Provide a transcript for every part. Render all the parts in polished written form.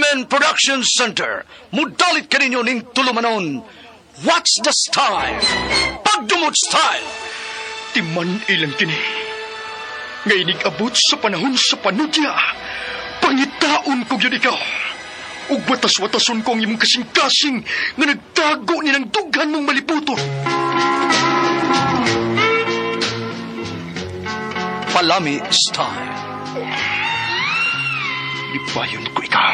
RMN Production Center, mudalit kaninyo ning tulumanon. What's the style? Pagdumot style! Timan ilang kini. Nga inig-abot sa panahon sa panudya. Pangitaon ko gyud ikaw. Ug watas-watason ko ang imong kasing-kasing nga nagtago ni ng dughan mong maliputon. Palami style. Lipayon ko ikaw.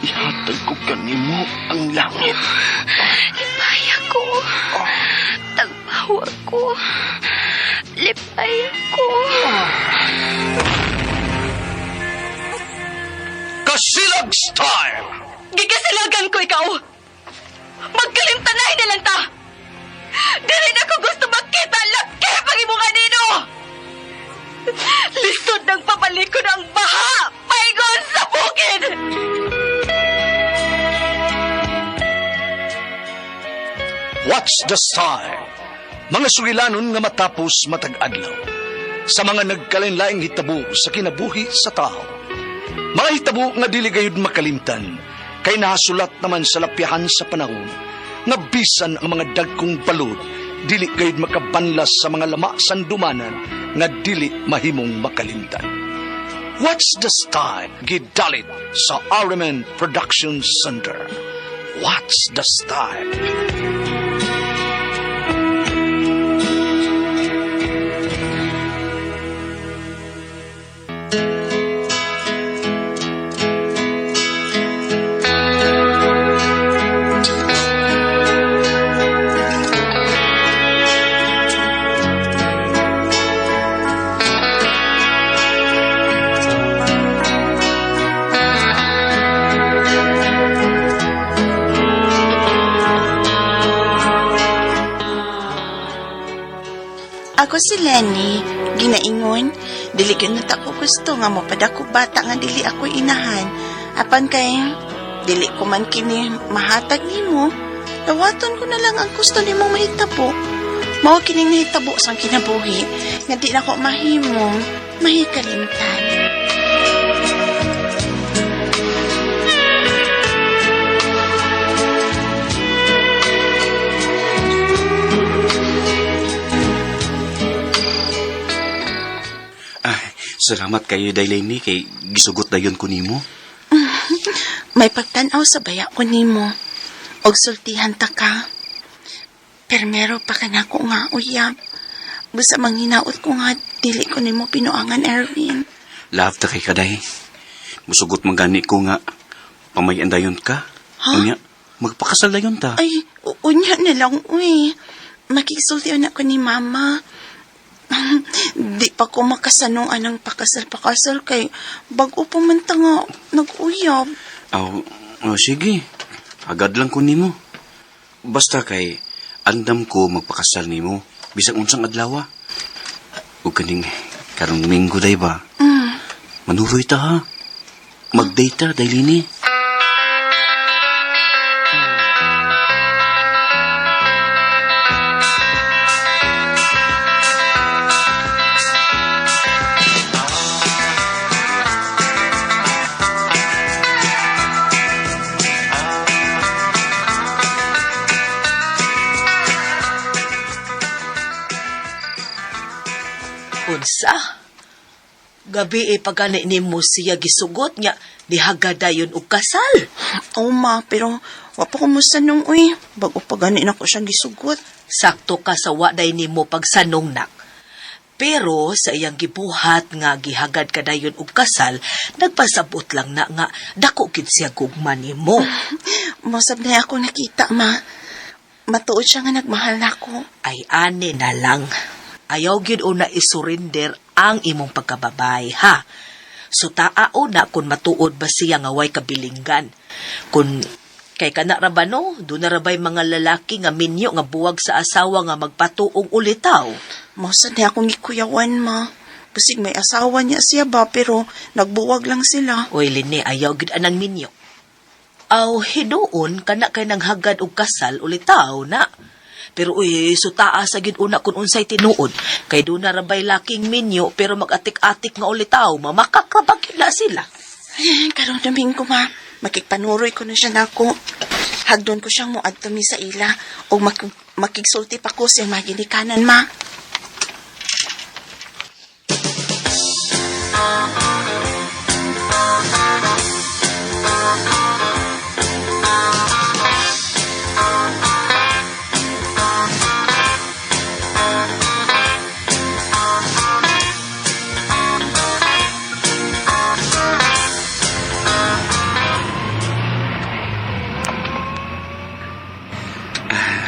Ihatag ko kanimo ang langit. Lipay ako. Tagpawa ko. Lipay ako. Kasilag style! Gigasilagan ko ikaw! Magkalimtanay na lang ta! Dili na ko gusto makita laki pag imong anino! Lisod ng pabalikon ang baha! Paingon sa bukid! What's the style? Mga sugilanon nga matapos matag adlaw. Sa mga nagkalain-laing hitabo sa kinabuhi sa tao. Mga hitabo nga dili gayud makalimtan, kay nahasulat naman sa lapyahan sa panahon, nga bisan ang mga dagkong balod, dili gayud makabanlas sa mga lama sandumanan nga dili mahimong makalimtan. What's the style? Gidalit sa RMN Production Center. What's the style? Ako si Lenny, ginaingon, dili gyud na ta ko gusto nga mopadako bata nga dili ako inahan. Apan kay dili ko man kini mahatag nimo, dawaton ko na lang ang gusto nimo mahitabo. Mao kining nahitabo sang kinabuhi nga di na ko mahimong mahikalimtan. Ah, salamat kayo, Dailene, kay gisugot dayon ko nimo. May pagtan-aw sa baya ko nimo. Og sultihan ta ka. Permero pa ka nako nga uyab. Busa manghinaot ko nga dili ko nimo pinuangan, Erwin. Love ta kay kaday. Musugot man gani ko nga pamayan dayon ka. Ha? Unya, magpakasal dayon ta. Ay, unya na lang, uy. Makigsulti na ko ni Mama. Di pa ko makasanong anang pakasal-pakasal kay bago pa man ta nga nag-uyab. Aw, oh, sige. Agad lang ko nimo. Basta kay andam ko magpakasal nimo bisag unsang adlaw. Ug kaning karong Domingo day ba? Manuroy ta ha. Mag-date ta, Dailene. Unsa? Gabi e pagani nimo siya gisugot nga nihagad dayon og kasal. Oo, ma, pero wa pa ko mosanong, uy. Bago pa gani na ko siya gisugot. Sakto ka sa wa day nimo pagsanong nak. Pero sa iyang gibuhat nga gihagad kadayon og kasal, nagpasabot lang na nga dako gid siya gugma nimo. Mosab na ako nakita, ma. Matuod siya nga nagmahal na ako. Ay ane na lang. Ayaw gyud una isurrender ang imong pagkababay, ha? So taa una kung matuod ba siya nga way kabilinggan. Kung kay kana ra ba no, doon na ra ba'y mga lalaki nga minyo nga buwag sa asawa nga magpatuong ulitaw. Mosab na akong gikuyawan, ma. Basig may asawa niya siya ba, pero nagbuwag lang sila. Oy, Lene, ayaw gid anang minyo. Aw, hinuon kana kay nanghagad og kasal ulitaw na. Pero uy, sutaa sa gid una kun unsay tinuod. Kay doon na rabay laking minyo pero mag-atik-atik nga ulitaw, mamakak ra ba gyud na sila. Ay, karong Domingo, ma. Makigpanuroy ko na siya nako. Hagdon ko siyang muadto mi sa ila o makigsulti pa ko sa maginikanan, ma.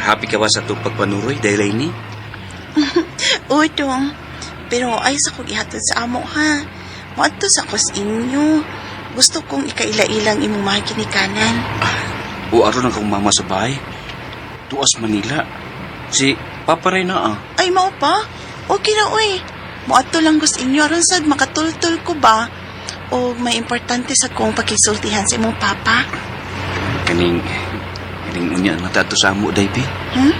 Happy ka ba sa itong pagpanuroy, dahil ini? Uy, dong. Pero ay sa kong ihatod sa amo, ha. Muadto sa kos inyo. Gusto kong ikaila-ilang imong mga ginikanan. O aron ang kong mama sa bahay. Tuas Manila. Si Papa rin na ah. Ay, mao pa? Okay na, uy. Muadto lang gusto inyo. Aron sad, makatultol ko ba? O may importante sa kong pakisultihan sa imong papa? Kaning, kaning unya na tato sa amo, day, be. Hmm?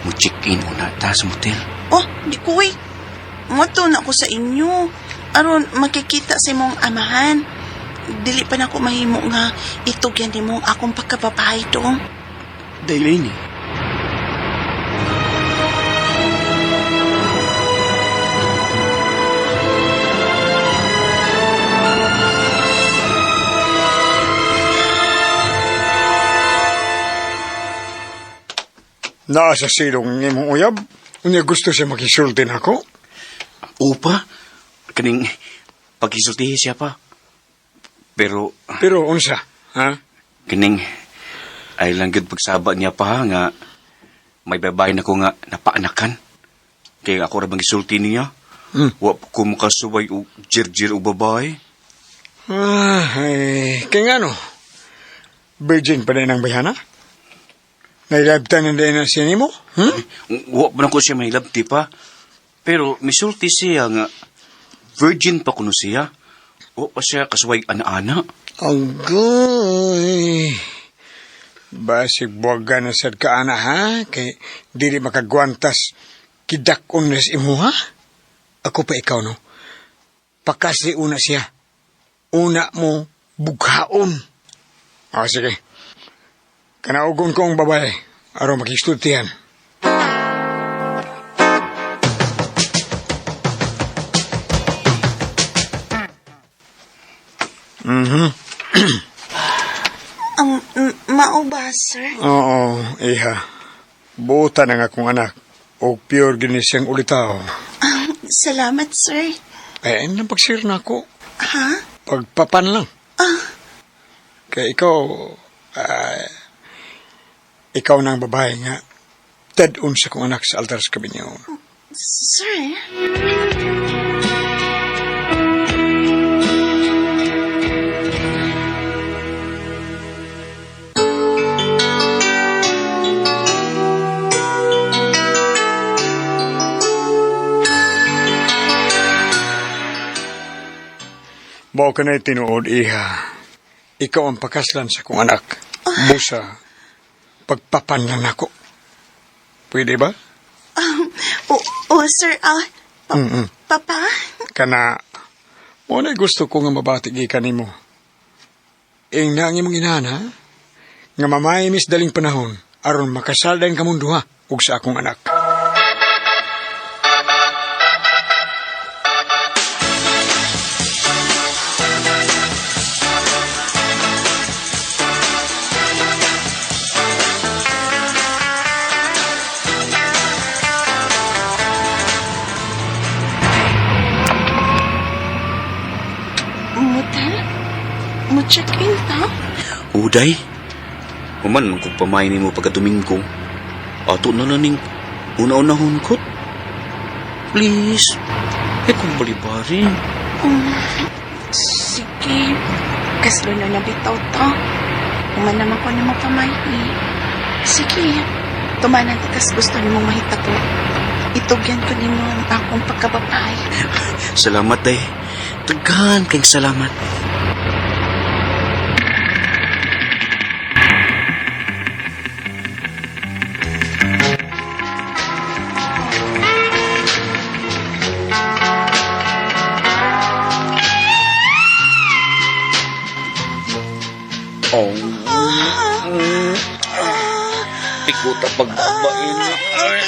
Mo check-in una ta sa motel. Oh, di ko, uy. Muadto na ako sa inyo. Aron, makikita sa imong amahan. Dili pa na ako mahimo nga itugyan nimo akong pagkababae dong. Dahil ini. Naa sa silong ng imong uyab. Unya gusto siya makisulti nako. Upa, kaning pagkisultihi siya pa. Pero Pero unsa, ha? kaning ay lang gyud pagsaba niya pa ha, nga may babae na ko nga napaanakan. Kaya ako ra bang gisulti niya. Hmm. Wa pa ko makasuway og jirjir og babae. Ah, ay, kaya nga no. Virgin pa din ang bayana? Nailabtan na din na siya nimo? Hmm? Wa pa na ko siya mahilabti pa. Pero misulti siya nga virgin pa kuno siya. Wa pa siya kasuway ana-ana. Agoy. Basig buwaga na sad ka, ana, ha? Kay dili makagwantas kidak-on na sa imo, ha? Ako pa ikaw, no? Pakasli una siya. Una mo bughaon. O, sige. Kanaugon ko ang babae. Aron makistultihan. Mao ba, sir? Oo, iha. Buta na nga akong anak. O pure gini siyang ulitaw. Salamat, sir. Ay, ay, pagsir na ako. Ha? Pagpapan lang. Ah, Kaya ikaw, ikaw na ang babae nga. Tadun sa kong anak sa altar sa kabinyo. sir? Bao ka na tinuod, iha. Ikaw ang pakaslan sa kong anak. Busa, pagpapan lang ako. Pwede ba? Oh, sir, ah, Mm-mm. papa? Kana, mo na gusto ko nga mabati gikan nimo. Ing na ang imong inahan, ha? Nga mamay mis daling panahon, aron makasaldan kamong duha ug sa akong anak. Muta? Mo check-in ta? Uday, human man kung pamay nimo pagka Domingo. Ato na lang ning una-unahon kot. Please. Eh kung balibarin. Sige. Kaslo na nabitaw ta. Human naman ko na mapamay. Sige. Tumanan tatas gusto nimong mahitabo. Itugyan ko nimo ang akong pagkababay. Salamat day. Daghan kay salamat. Oh. Ikuta pagbabain. Ay.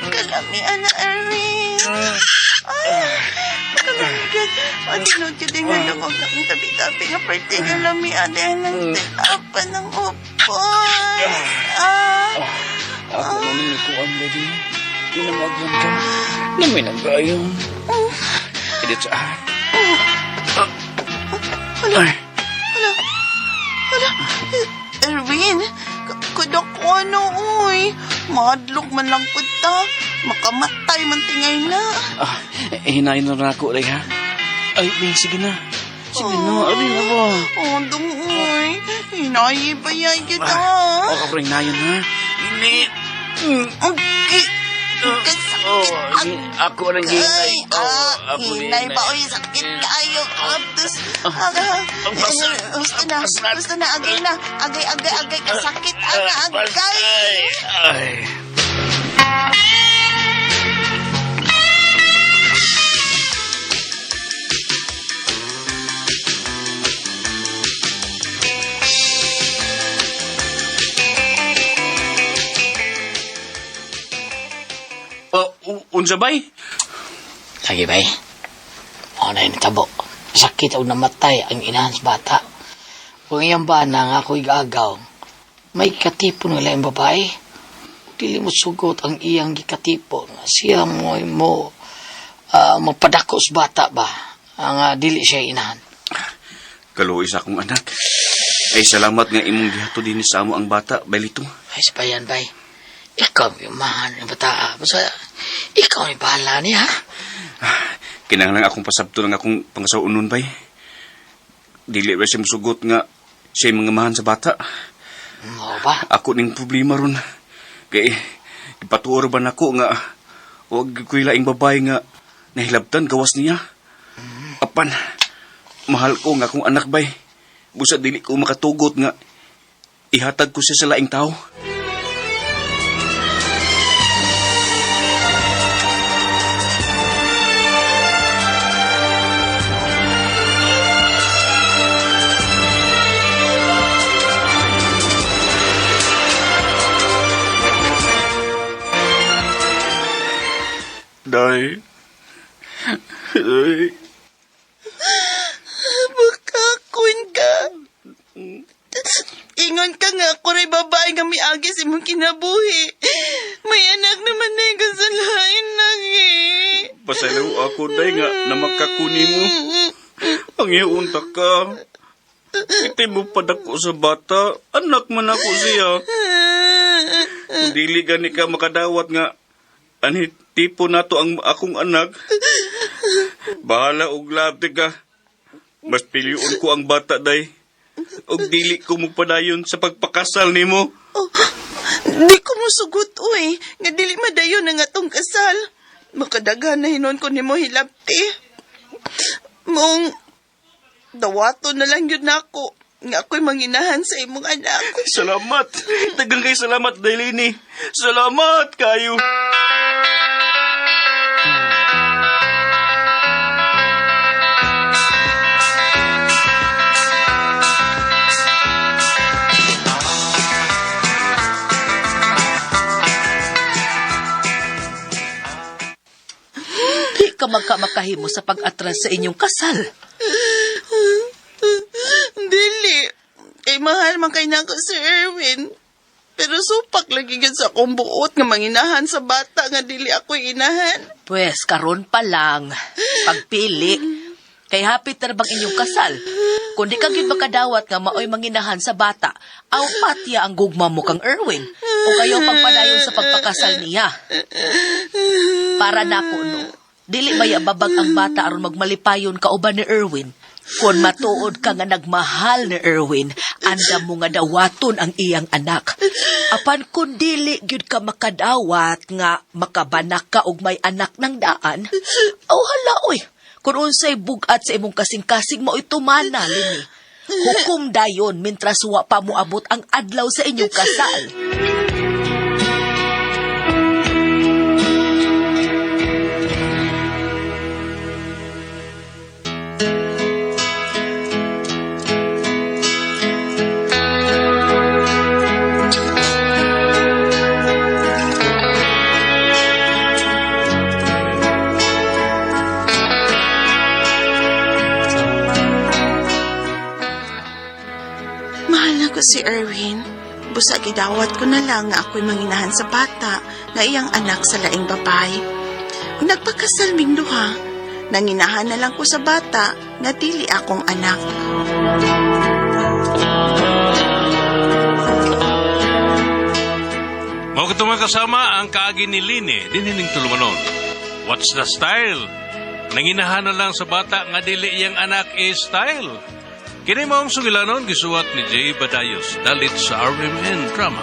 Kalamian na, Erwin. Ay, kalamian. O, tinud yun din nga lumog na akong tabi-tabi nga parte nga lamian din ng tilapan ng upos. Ah, Ako na nang ikuan, lady. Tinamagyan ka. Naminagayon. Edit sa... hala, Ay. hala, hala. Erwin, kudok ko ano, uy. Madlok man lang pud ta. Makamatay man tingay na. Ah, hinayin na rin ako, Ray, ha? Ay, May, sige na. Sige na, alin na ba? Oh, dong, uy. Hinayi ba yan kita? Oh, ako rin nayon, ha? Hindi. Okay. Kasakit Oh, ang ako rin Ay, ginay. ah, Oh, ako hinay ba? Uy, sakit kayo. Tapos, Ang pasal. gusto na, gusto na, agay na. Agay, agay, agay, kasakit, aga, agay. Ay. Oh, unsa bay? Lagi bay. Ako na yung tabo. Sakit o namatay ang inahan sa bata. Kung iyang bana nga ako'y gaagaw, may katipon nga laing babae. Dili mo sugot ang iyang gikatipon. Siya mo mo mapadako sa bata ba? Ang dili siya inahan. Kaluoy sa akong anak. Ay, salamat nga imong gihato din sa amo ang bata, baylito. Ay, sa bayan, bay. Ikaw ang umahan ng bata. Basta, ikaw ang bahala niya, ha? Kinahanglan akong pasabto ng akong pangasawunon bay. Dili ba siya musugot nga siya mga mahan sa bata. Mo ba? Ako ning problema ron. Kay ipatuor ba nako nga wag ko'y laing babae nga nahilabtan gawas niya. Apan mahal ko nga akong anak bay. Busa dili ko makatugot nga ihatag ko siya sa laing tao. Day. Day. Bakakon ka. Ingon ka nga ako rin babae nga miagi sa imong kinabuhi. May anak naman na yung kasalain lang eh. Pasalaw ako, day, nga namakakuni mo. Ang iunta ka. Iti mo padako sa bata. Anak man ako siya. Kung dili gani ka makadawat nga ani tipo nato ang akong anak. Bahala og labte ka. Mas piliun ko ang bata, day. Og dili ko magpadayon sa pagpakasal nimo. Oh, di ko musugot, uy. Nga dili madayon ang atong kasal. Makadaghan na hinon ko nimo hilabti. Mong dawato na lang yun nako. Nga ako'y manginahan sa imong anak. Salamat. Daghang kay salamat, Dailini. Salamat kayo. Di ka magkamakahimo sa pag-atras sa inyong kasal. Dili. Kay mahal man kay nako si Erwin. Pero supak lagi gyud sa akong buot nga manginahan sa bata nga dili ako'y inahan. Pwes, karon pa lang. Pagpili. Kay hapit na bang inyong kasal? Kung di ka gyud makadawat nga maoy manginahan sa bata, aw patya ang gugma mo kang Erwin. O kayo pagpadayon sa pagpakasal niya. Para nako no. Dili baya babag ang bata aron magmalipayon ka uban ni Erwin. Kung matuod ka nga nagmahal ni Erwin, andam mo nga dawaton ang iyang anak. Apan kung dili gyud ka makadawat nga makabanak ka og may anak ng daan, aw hala oy. Kung unsay bugat sa imong kasing-kasing mao'y tumana lini. Hukom dayon mintras wa pa moabot ang adlaw sa inyong kasal. ko si Erwin, busa gidawat ko na lang nga ako'y manginahan sa bata nga iyang anak sa laing babay. Ug nagpakasal ming duha, nanginahan na lang ko sa bata nga dili akong anak. Mao kadto mga kasama ang kaagi ni Lini dinhining tulumanon. What's the style? Nanginahan na lang sa bata nga dili iyang anak is style. Kini maong sugilanon gisuwat ni Jay Badayos dalit sa RMN Drama.